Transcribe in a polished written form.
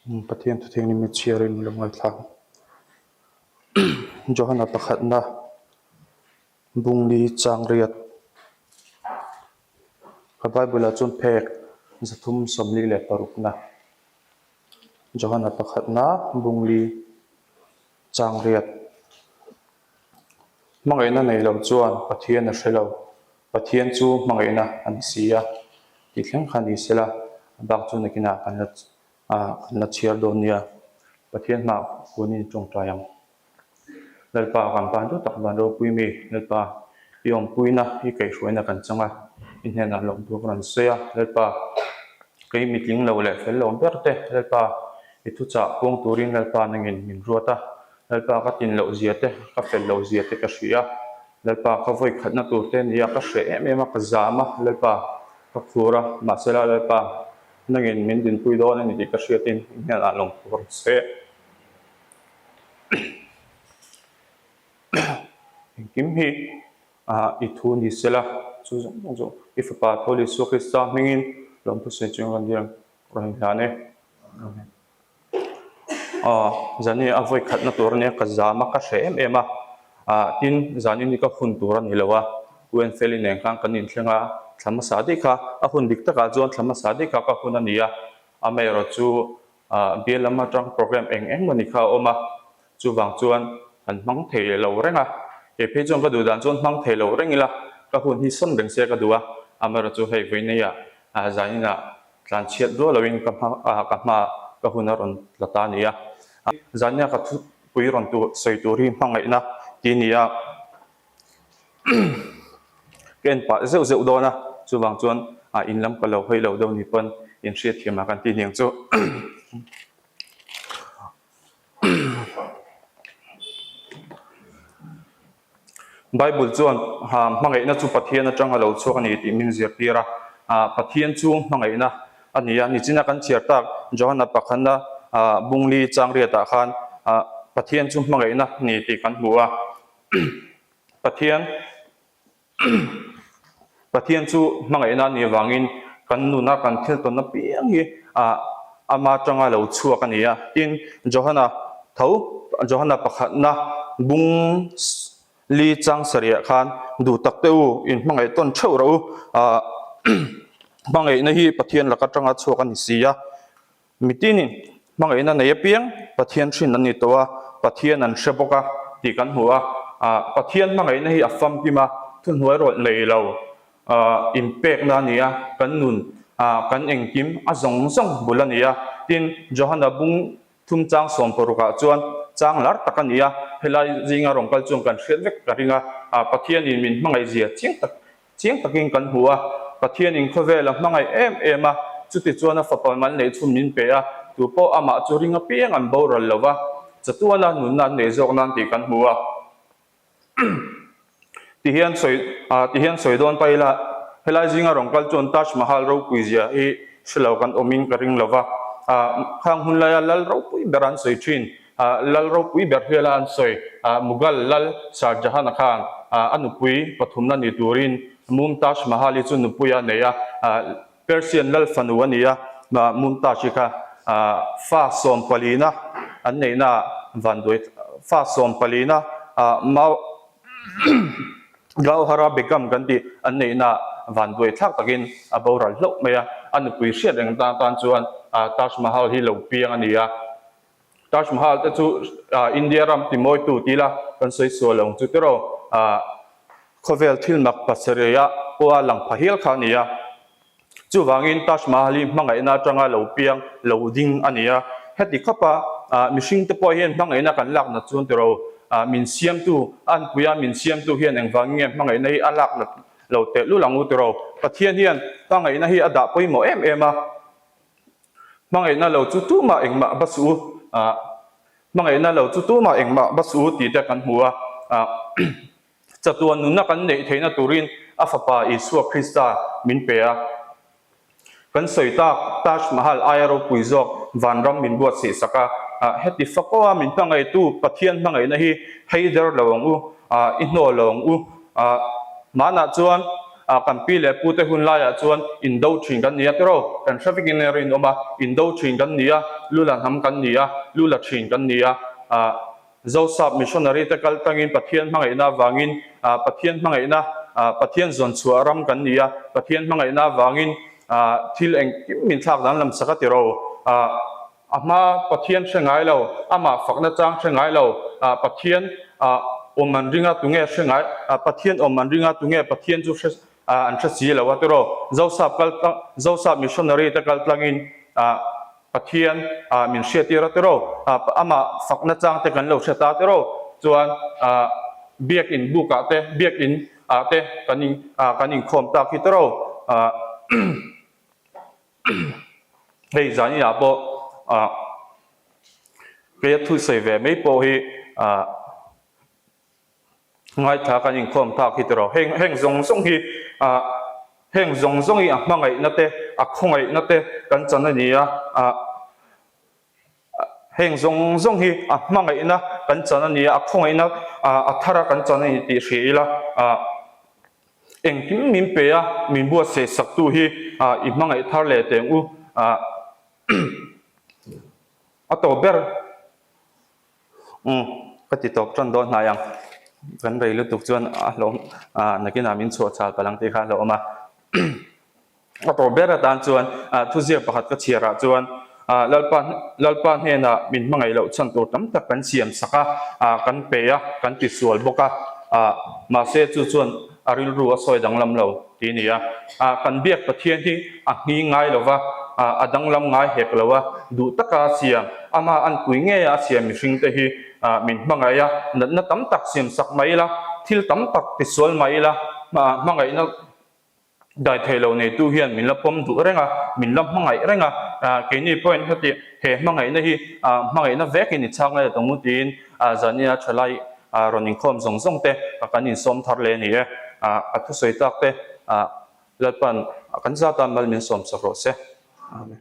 Pathian thuthianghlim hi chhiarin min lo ngaithla ang. Johana pakhatna Bungli chang riat ka Bible ah chuan phek 346 na Johana pakhatna Bungli chang riat hmangaihna nei lo chuan Pathian a hre lo Pathian chu hmangaihna a ni si a tih thleng kha ni sela a bak chu nakinah kan la ah kan la chhiar dawn nia Pathian hmaah kunin tawngtai ang. Lalpa kan tan duh tak van ropui mi, Lalpa i awmpuina i kaihhruaina kan chang a, i hnenah lawmtu ka rawn sawi a, Lalpa kei mitling lo leh fel lo ber te, Lalpa i thuchah puang turin Lalpa nangin min ruat a, Lalpa ka tin loh zia te, ka fel loh zia te ka hria, Lalpa ka vawi khatna tur te nia ka hreh em em a, ka zam a, Lalpa ka khur a, mahsela Lalpa nangin min dinpui dawn a ni tih ka hriatin i hnenah lawmtu ka rawn sawi a. Engkim hi i thu ni sela, chu zawng zawng chu i Fapa Thawl Isua Krista hmingin lawmthu sawi chu kan dil rawn hlan e. Amen. Aw, zan hi a vawi khatna tur ania ka zam a, ka hreh em em a, ah tin zanin hi ka hun tur a ni lo a, U Enfeli nen khan kan inthleng a, thla hmasa daih kha a hun dik takah chuan thla hmasa daih kha ka hun a ni a, amaherawh chu Bial lam atang program eng eng mawni kha a awm a, chuvang chuan kan hmang thei lo reng a, kei phei chuan ka duh dan chuan hmang thei lo reng ila ka hun hi sawn reng se ka duh a, amaherawh chu hei vawineia zaninah tlanchhiat rual loin ka hma ka hma ka hun a rawn tla ta a ni a, zaninah ka thupui rawn tur sawi tur hi hmangaihna tih a ni a. Ka en pah zeuh zeuh dawn a, chuvang chuan ah in lam ka lo hawi lo deuh ni pawn in hriat thiam ah kan ti hniang chu. Bible chuan hmangaihna chu Pathian atang a lo chhuak a ni tih min zirtir a, Pathian chu hmangaihna a ni a, nichina kan chhiar tak Johana pakhatna bungli changriatah khan Pathian chu hmangaihna ni tih kan hmu a. Pathian Pathian chu hmangaihna a nih avangin kan nuna kan thil tawn apiang hi ah ama atanga lo chhuak a ni a. Tin, Johana tho, Johana pakhatna bung li chang sarih ah khan duh tak te u, in hmangaih tawn theuh rawh u, ah hmangaihna hi Pathian lak atanga chhuak a ni si a. Mitinin hmangaihna nei apiang Pathian hrin an ni tawh a, Pathian an hre bawk a tih kan hmu a. Pathian hmangaihna hi a famkim a, thuhnuai rawlh nei lo inpekna a ni a, kan nun, kan engkim a zawng zawng bul a ni a. Tin, Johana bung thum chang sawmparukah chuan chang lar tak a ni a, helai zinga rawn kal chuan kan hriat vek ka ring a, Pathianin min hmangaihzia chiang tak Chiang takin kan hmu a, Pathianin khawvel a hmangaih em em a, chutichuan a fapa mal neih chhun min pe a, tu pawh amah chu ring apiang an boral lo va, chatuana nunna an neih zawk nan tih kan hmu a. Ti hian sawi ti hian sawi dawn ta ila, helai zinga rawn kal chuan Taj Mahal ropui zia hi hre lo kan awmin ka ring lo va, khang hun laia lal ropui ber an sawi thin. Lal ropui ber hiala an sawi, Mughal lal Shah Jahan-a khan a nupui pathumna ni turin Mumtaz Mahal-i chu nupui a nei a, Persian lal fanu a ni a, Mumtaz-i kha fa sawm palina an neihna vanduai fa sawm palina Gauhara Begum kan tih an neihna vanduai thlak takin a boral hlauh mai a, a nupui hriat reng tan chuan Taj Mahal hi lo piang a ni a. Taj Mahal te chu India ram timawitu ti ila kan sawi sual lo ang chu tiraw? Khawvel thil mak pasarih pawha lang pha hial kha a ni a. Chuvangin Taj Mahal hi hmangaihna atanga lo piang lo ding a ni a. Heti khawpa mihring te pawh hian hmangaihna kan lak nat chuan tiraw? Min siamtu, a anpuia min siamtu hian engvangin nge hmangaihna hi a lak nat lo tehlul ang u tiraw? Pathian hian hmangaihna hi a dah pawimawh em em a. Hmangaihna lo chu tumah engmah ba suh u, hmangaihna lo chu tumah engmah ba suh u tih te kan hmu a. Chatuan nunna kan neih theihna turin a Fapa Isua Krista min pe a. Kan sawi tak Taj Mahal aia ropui zawk vanram min buatsaih sak a. Heti fakawa min hmangaihtu Pathian hmangaihna hi hei der lo ang u, i hnaw lo ang u. Hmanah chuan. Kan pi leh pute hun laiah chuan indo thin kan ni a tiraw? Kan hre vekin a rinawm a, indo thin kan ni a, lu la hnam kan ni a, lu la thin kan ni a. Zosap missionary te kal tlangin Pathian hmangaihna avangin Pathian hmangaihna Pathian zawn chhuah ram kan ni a, Pathian hmangaihna avangin thil engkim min thlak dan lam sak a tiraw? A hma Pathian hre ngai lo, amah fakna chang hre ngai lo, Pathian awm an ring a tunge hre ngai, Pathian awm an ring a tunge Pathian chu hre an hre si lo a tiraw? Zosap kal tlang, Zosap missionary te kal tlangin Pathian min hriattir a tiraw? Amah fakna chang te kan lo hre ta tiraw? Chuan Biakin bukah te, Biakin ah te kan in kan inkhawm tak hi tiraw? Hei zan inah pawh ah keia thu sawi ve mai pawh hi ah ngaithla kan inkhawm phak hi tiraw heng heng zawng zawng hi ah heng zawng zawng hi a hmangaihna te a khawngaihna te kan chan a ni a ah heng zawng zawng hi a hmangaihna kan chan a ni a a khawngaihna ah a thara kan chan a ni tih hria ila ah. Engkim min pe a, min buatsaih saktu hi i hmangaih thar leh teng u. A tawp ber. Umm, ka ti tawp tan dawn hnai ang. Kan rei lutuk chuan a hlawm, nakinah min chhuah chal palh ang tih kha a hlawm a. A tawp ber atan chuan thuziak pakhat ka chhiarah chuan Lalpa Lalpa hnenah min hmangaih loh chhan tur tam tak kan siam sak a, kan pe a, kan tisual bawk a, mahse chu chuan a rilru a sawi danglam lo tih a ni a. Kan biak Pathian hi a nghing ngai lo va, a danglam ngai hek lo a, duh taka a siam, ama anpui ngeia a siam mihringte hi min hmangaih a, natna tam tak siam sak mai ila, thil tam tak tisual mai ila, hmangaihna Dai thei lo neitu hian min la pawm duh reng a, min la hmangaih reng a, keini pawhin heti he hmangaihna hi hmangaihna vekin i chhang let ang u tiin Zania thalai rawn inkhawm zawng zawng te kan insawm thar leh a ni e. A thusawi tak te Lalpan kan zata mal min sawm sak rawh se. Amen.